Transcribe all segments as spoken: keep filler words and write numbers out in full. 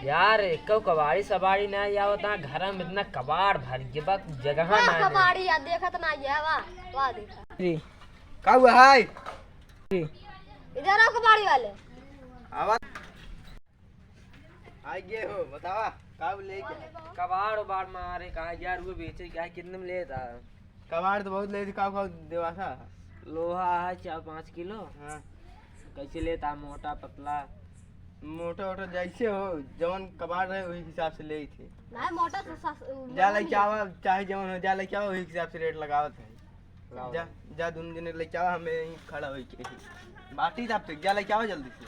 यार, एको कबाड़ी सबाड़ी ना आवत ना, घर में इतना कबाड़ भर गया बा, जगह वाह, ना है। कबाड़ी यार, देखत ना ये, वाह, वाह, देखा। जी। का हुआ है? जी। इधर आओ कबाड़ी वाले। आवाज। आ गए हो, बतावा, का लेके? कबाड़ उबाड़ मारे, कहा यार, वो बेचे, क्या है, कितने में लेता? कबाड़ तो बहुत लेते, का, का देवा था? लोहा है चार पाँच किलो। हाँ। कैसे लेता, मोटा पतला? मोटा वोटा जैसे हो, जवन कबाड़ रहे, वही हिसाब से ले थे। भाई, मोटा तो सस-, जा मोटा लेके नहीं। आवा, चाहे जवन हो, जा लेके आवा, वही हिसाब से रेट लगावत है। लगाओ। जा, जा, दोनों जने लेके आवा, हमें यहीं खड़ा होई के। बाटी तब तक, जा लेके आवा जल्दी से।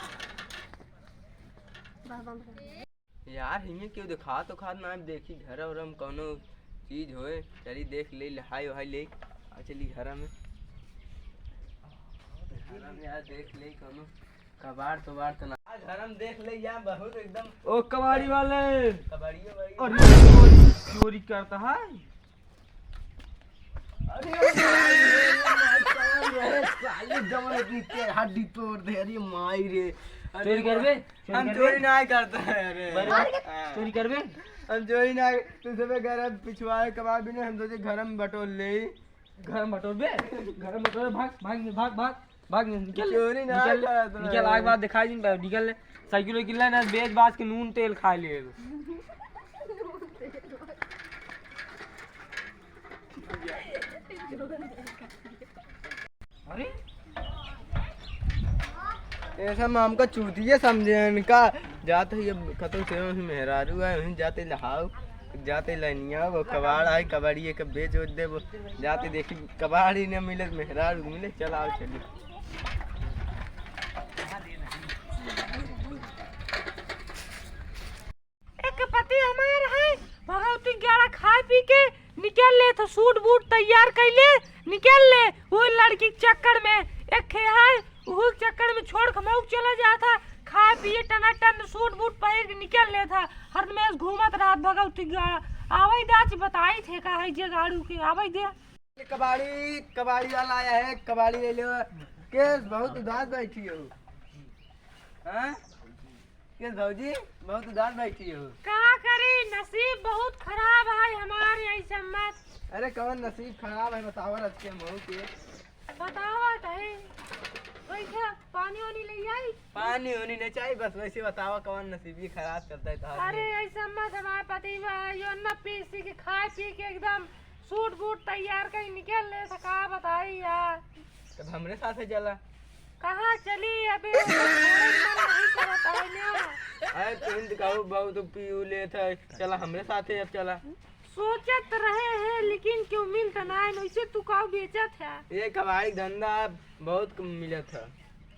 बस बंद कर। यार, हियाँ केहू देखात उखात ना, देखी घर और हम कौनो चीज होए, चली देख ले, लहाई वहाई ले, आ चली घर में। घर में यार देख ले कौनो कबाड़ तबाड़ तो ना। आ घर में देख ले यार, बहुत एकदम। ओ कबाड़ी वाले। कबाड़िए वाली। अरे चोरी, चोरी करता है। अरे, अरे, अरे, अरे, साली दम इतनी तेज हड्डी तोड़ दे, अरे माई रे। अरे चोरी करबे? चोरी हम करबे? चोरी ना करता है, अरे। बड़े हाँ। चोरी करबे? हम चोरी ना, तू सबे घर में पिछवाड़े कबाड़ भी नहीं, हम सोचे घर में बटोर ले। घर में बटोरबे? घर में बटोर, भाग, भाग, भाग, भाग। भाग, निकल, चोरी ना निकल, करत रहे। निकल, आग बात दिखाई दिन, निकल ले। साइकिल वाइकिल ले ना, बेच बाच के नून तेल खा ले। अरे? ऐसा में हमका चूतिया समझे इनका। जात है ये खतम से वहीं मेहरारू है, वहीं जाते लहाओ, जाते लनिया, वो कबाड़ आए, कबाड़िए के बेच उच देबो। जाते देखी कबाड़ी न मिले, मेहरारू मिले, चल आओ चली। एक पति हमार है, भगवती ग्यारह खाए पी के निकल ले, तो सूट बूट तैयार कैले निकल ले। वो लड़की के चक्कर में एक खे है, उहू के चक्कर में छोड़ के मऊ चला जात है। खाए पिए टनाटन सूट बूट पहिर के निकल लेत है। हरदमेश घूमत रहत भगवती गाड़ा। आवै दा ची बताई थे का है जे गाड़ू के, आवै दे। ये कबाड़ी, कबाड़ी वाला आया है, कबाड़ी ले लो। केस बहुत उदास बैठी हो। हाँ? केस भौजी, बहुत उदास बैठी हो। का करी, नसीब बहुत खराब है हमार, ऐसे मत। अरे कौन नसीब खराब है, बतावा रच के हम के। बतावा तही। वैसे पानी वानी ले आई? पानी वानी नहीं चाहिए, बस वैसे बतावा कौन नसीबी खराब चलता है तोहार अरे, में। ऐसा मत, हमारे पति में यो न पी सी के खाए पी के एकदम सूट बूट तैयार कहीं निकल ले, तो का बताई यार। तब हमरे साथ है चला। कहाँ चली अबे? छोड़े मन नहीं करत है ना। अरे तुम तो कहो बहुत पी उ लेत है, चला हमरे साथ है अब चला। सोचत रहे हैं, लेकिन क्यों मिलत ना है, वैसे तू का बेचत है? ये कबाड़ी धंधा बहुत कम मिलत है,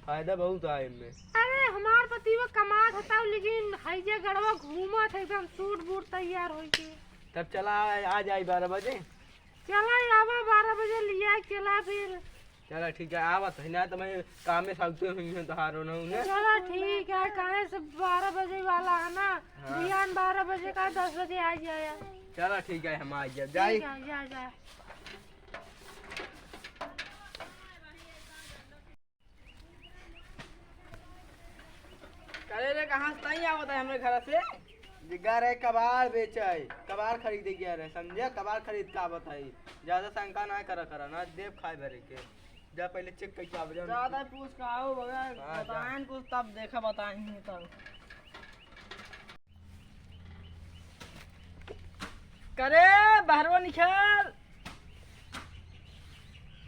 फायदा बहुत है इनमें। अरे, हमार पति वो कमात हता, लेकिन हैजे गड़वा घूमत है एकदम सूट बूट तैयार होई के। तब चला, आ जाई बारह बजे। चला, आवा बारह बजे लिया, चला फिर। चला ठीक है, आवत है ना, तो मैं काम में साउते हुई हूँ, तोहारो ना उन्हें। चला ठीक है, काहे से बारह बजे वाला है ना, हाँ। बिहान बारह बजे का, दस बजे आ जाया। चला ठीक है, हम आ जाए, जाए। ठीक है, जा, जा। करे रे, कहाँ से तई आवत है हमरे घर से? जिग्गा रे, कबाड़ बेचे है, कबाड़ खरीदे गया रे, समझे? कबाड़ खरीद का आवत है, ज्यादा शंका ना करा, करा ना, देव खाए भरे के। जा पहले चेक करके आवे, जा। ज्यादा पूछ का आओ बगैर हाँ, जा। बताएं कुछ, तब देखा बताएं तब। करे बहरवा निकल।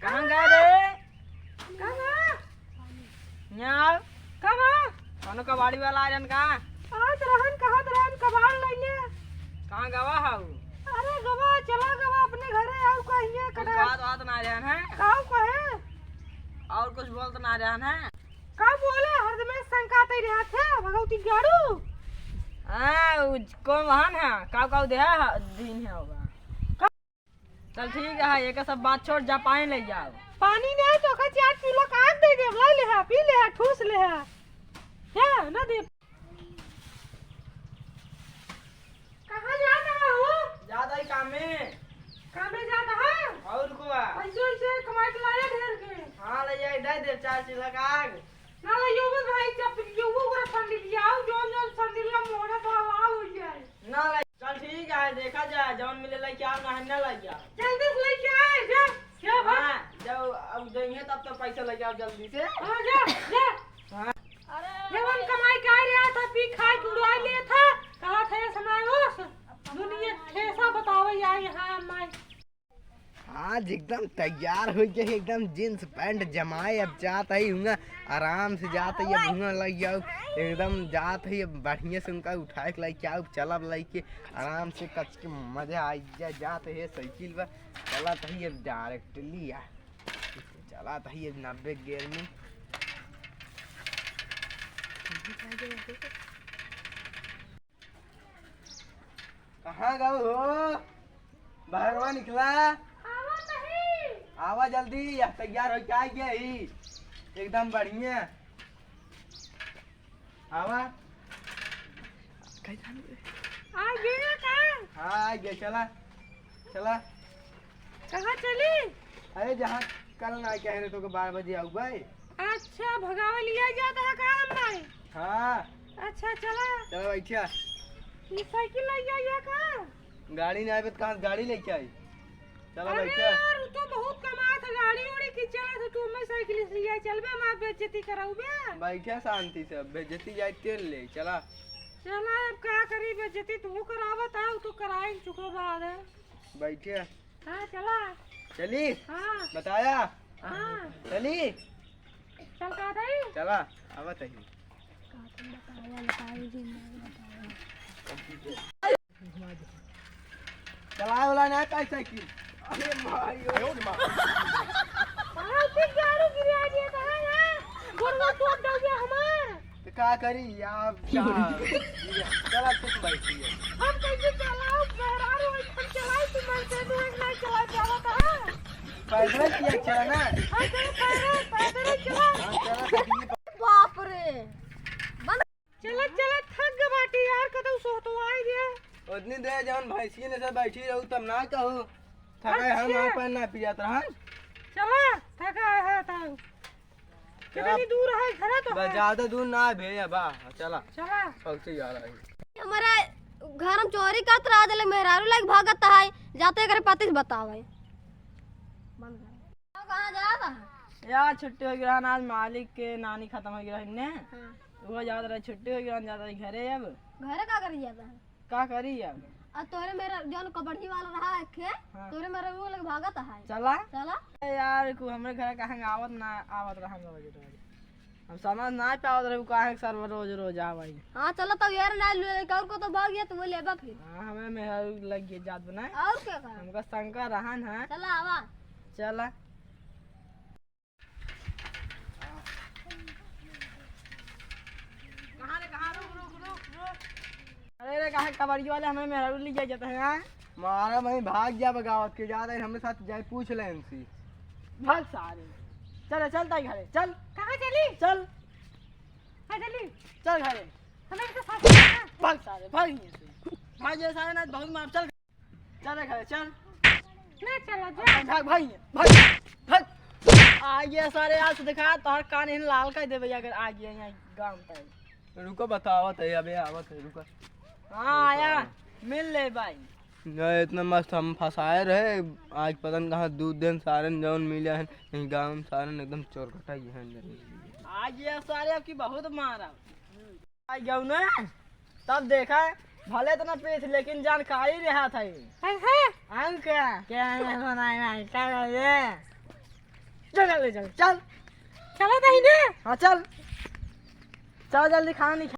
कहाँ गए रे? कहाँ? यहाँ। कहाँ? कौनो कबाड़ी वाला आ जान का? आज रहन कहत रहन कबाड़ लइले। कहाँ गवा हऊ? अरे गवा, चला गवा अपने घरे, आऊ कहिए कुछ कटा। बात बात ना जान है? काऊ कहे? और कुछ बोलत ना जान है? का बोले? हरदमे शंका तई रहत है, भगवती गाड़ू। हाँ, उ कौन वहन है? काऊ काऊ देहा दिन है होगा। चल ठीक है, एक सब बात छोड़, जा पानी ले जाओ। पानी नहीं तो का चार किलो का आग दे दे, लाई ले हा, पी ले हा, ठूस ले हा। है ना दे। कहाँ जाता है वो? जाता है काम में। काम में जाता है? और को आ? ऐसे ऐसे कमाई के लाया ढेर के। हाँ, ले जाए, दे दे चार किलो का आग। ना ले यो भाई, जब यो वो पूरा संदिल आओ, जो जो संदिल ला मोड़ा तो जौन मिले लइके आओ, ना है ना लइके आओ। जल्दी से लइके आए, जा, जा भाई। हाँ, जाओ, अब जइहे तब तो पैसा लइके आओ जल्दी से। हाँ, जा, जा। हाँ। जवन कमाई के आए रहा था, पी खाए के उड़ाई ले था, कहा थे समय ओस, दुनिया ठेसा बतावे आई, हाँ, माई। आज एकदम तैयार होइ गए, एकदम जींस पैंट जमाए। अब जात ही हुआ, आराम से जात ही, अब हुआ लग जाओ, एकदम जात ही, अब बढ़िया से उनका उठाए के लइके आओ, चलब लइके आराम से कच के मजा आ जा, जात ही साइकिल पर, चलत ही अब डायरेक्टली आ, चलत ही अब नब्बे गियर में। कहाँ गऊ हो? बहरवा निकला। आवा नहीं। आवा जल्दी, यह तैयार होके आ गया ही। एकदम बढ़िया। आवा। आ गया का? हाँ, आ गया, चला। चला। कहाँ चली? अरे, जहाँ कल ना कह रहे तो के बारह बजे आऊ भाई। अच्छा, भगावे लिया जाता है का हम भाई? हाँ। अच्छा, चला। चला, बैठिया। ये साइकिल ले जाइए का? गाड़ी ना आवे तो कहाँ से गाड़ी लेके आई? चला, अरे बैठिया। यार, तू तो बहुत कमात है, गाड़ी उड़ी की चला, तो तू हमें साइकिल से ले आई, चल बे, हमार बेइज्जती कराऊ बे। बैठिया शांति से, बेइज्जती जाए तेल ले, चला। चला, अब का करी, बेइज्जती तू करावत है, तो कराई चुको बाद है। बैठिया। हाँ, चला। चली? हाँ। बताया? हाँ। चली? चल, का बताई? चला, आवत ही। चलाए वाला ना पाई साइकिल। अरे माई रे। हाँ, फिर गाड़ी गिरा दिया था, हाँ? गोड़वा टूट गया हमार। तो का करी आप? चला, चुप बैठी है। हम कैसे चलाओ? मेहरारू एक ठन चलाई, तू मन से तू एक नहीं चला पावत है। पैदल किया चला ना? हाँ, चलो, पैदल, पैदल ही चला। हाँ, चला, तो ये बाप रे। चला, चला, थक गए बाटी यार, कतौ सोहतवाई गया। उतनी देर जवन भैंसिए ने सब बैठी रहू, तब ना कहू। थका है, हम अच्छा। यहाँ पर ना पियात रहन। चला, थका है तब। चला। कितनी दूर है? घर तो बस है। ज्यादा दूर ना है भैया, बा, चला। चला। पहुँचे जा रहा है। हमारे घर में चोरी करत रहा, जले मेहरारू लाग भागत है, जाते करे पति से बतावे। बंद कर। कहाँ जात है? यार, छुट्टी हो गया ना, आज मालिक के नानी खत्म हो गया है ने। हाँ। वो जात रहे, छुट्टी हो गया, जात रहे घरे अब। घरे का करी जाता है? का करी अब? आ तोरे मेरा जौन कबड्डी वाला रहा है खे, हाँ। तोरे मेरा वो लगे भागत है। चला? चला। ए यार, को हमरे घर काहे आवत ना, आवत रहा रोज रोज। हम समझ ना पावत रहे, काहे सर रोज रोज आवे। हाँ, चला तब यार ना ले, और को तो भाग गया, तो वो लेबा फिर। हाँ, हमें मेहर लग गया जात बनाए। और क्या करा? हमका शंका रहन है। चला आवा। चला। कहाँ रे, कहाँ? रुक, रुक, रुक, रुक। अरे रे, काहे कबड्डी वाले हमें मेहरारू ले जाए जाते हैं, हाँ? मारा भाई, भाग जा बगावत के, जाते हैं हमरे साथ जाए, पूछ ले इनसे। भाग सारे। चल, चल ताई घरे, चल। कहाँ चली? चल। हाँ, चली। चल घरे। हमें इनके साथ चलना है। भाग सारे, भाग यहीं से। भाग जा सारे, ना बहुत मार, चल। चल रे घरे, चल। ना चला जा। भाग, भाग, भाग, भाग। आ गया सारे, आज देखा तोहर कान इन लाल कर देबे अगर आ गया यहाँ गाँव तक। रुको, बतावत है, अबे आवत है, रुको। हाँ, रुको। आया, मिल ले भाई। ना, इतना मस्त हम फंसाए रहे, आज पता न कहाँ दू दिन सारे जौन मिले हैं, नहीं गाँव में सारे एकदम चोर कटाई हैं। आ गया सारे, आपकी बहुत मारा। आ गयो ना, तब देखा, भले इतना पीठ, लेकिन जानकारी रहा था ये। हैं, हैं? हम क्या? क्या है, बनाए ना, क्या कर ये? चल, चल, चल, चल। चलो तो ही ना। हाँ, चल। चल, जल्दी खाना नहीं खा।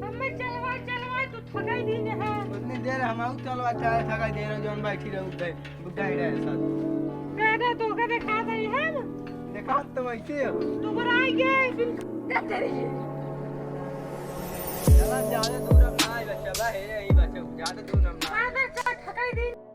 हमें चलवा, चलवा, तू थकाई दिन है। उतनी देर हम आऊ चलवा, चाहे थकाई दे रहे, जौन बैठी रहे, उठे, बुढ़ा ही रहे सब। दादा, तो का देखा दे है ना? देखा तो वैसे हो। तू पर आई गए, फिर क्या तेरी? चला, ज्यादा दूर हम ना आए, बच्चा, बा, हे, यही बच्चा, ज्यादा दूर हम ना आए। आधा चार थकाई दिन।